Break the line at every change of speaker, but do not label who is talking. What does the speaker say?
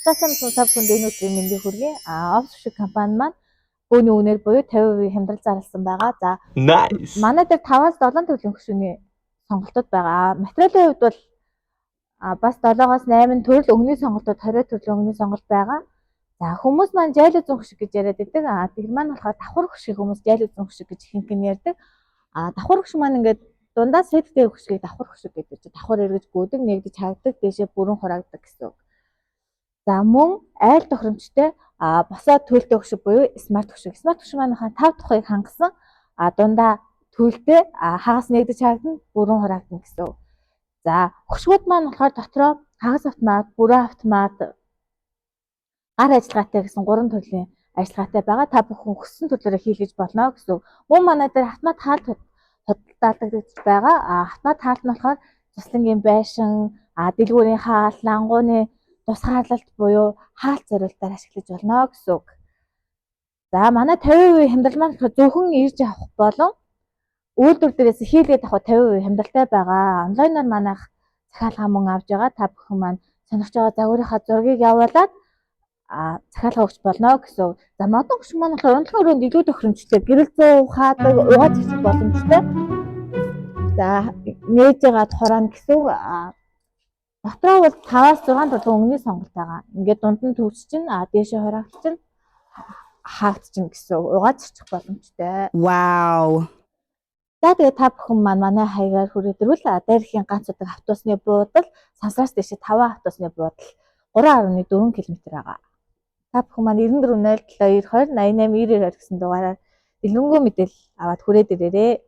За, сайн та бүхэнд энэ өдрийн мэндийг хүргэе. Офс шиг компани маань бөөний үнээр буюу 50% хямдрал зарласан байгаа. За,
Nice.
манай дээр 5-аас 7 төрлийн хөшөөний сонголтууд байгаа. Материалын хувьд бол бас 7-оос 8 төрөл өнгөний сонголтууд, 20 төрлийн өнгөний сонголт байгаа. За, хүмүүс маань жайл үзэн хөшиг гэж яриад байдаг. Тэр маань болохоор давхар хөшиг, хүмүүс жайл үзэн хөшиг гэж ихэнх нь ярьдаг. Давхар хөшиг маань ингээд дундаа сеттэй хөшгийг давхар хөшиг гэдэг чинь давхар эргэж гүйдэг, нэгдэж хаагддаг, дээшээ бүрэн хураагддаг гэсэн үг. За, мөн айл тохиромжтой босоо төлөлтэй хөшиг буюу smart хөшиг. Smart хөшиг маань 5 тухайг хангасан, дундаа төлөлтэй, хагас нэгдэж хаагдана, бүрэн хураагдана гэсэн үг. За, хөшгүүд маань болохоор дотроо хагас автомат, бүрэн автомат, гар ажиллагаатай гэсэн гурван төрлийн ажиллагаатай байгаа. Та бүхэн хүссэн төрлөөрөө хийлгэж болно гэсэн үг. Мөн манай дээр автомат хаалт худалдаалдаг байгаа. Автомат хаалт нь болохоор цуслангийн байшин, дэлгүүрийн хаалт, лангууны тусгаарлалт буюу хаалт зориултаар ашиглаж болно гэсэн үг. За, манай 50% хямдрал маань зөвхөн ирж авах болон үйлдвэр дээрээс хийлгээд авах 50% хямдралтай байгаа. Онлайнаар манайх захиалга мөн авч байгаа. Та бүхэн маань сонирхож байгаа загварынхаа зургийг явуулаад захиалга өгч болно гэсэн үг. За, модон хөшиг маань болохоор унтлагын өрөөнд илүү тохиромжтой. Гэрэл зүү хаадаг, угааж хийх боломжтой. За, нээж байгаад хураана гэсэн үг. Дотроо бол 5-аас 6 төрлийн өнгөний сонголт байгаа. Ингээд дунд нь төвч чинь, дээшээ хураагдчихна, хаагдчихна гэсэн үг. Угааж чирчих боломжтой.
Wow.
За, тэгээ та бүхэн маань манай хаягаар хүрээд ирвэл дайрхийн ганц удаг автобусны буудал, сансраас дээшээ 5 автобусны буудал, 3.4 км байгаа. Та бүхэн маань 94 07 92 88 90 гэсэн дугаараар дэлгэрэнгүй мэдээлэл аваад хүрээд ирээрэй.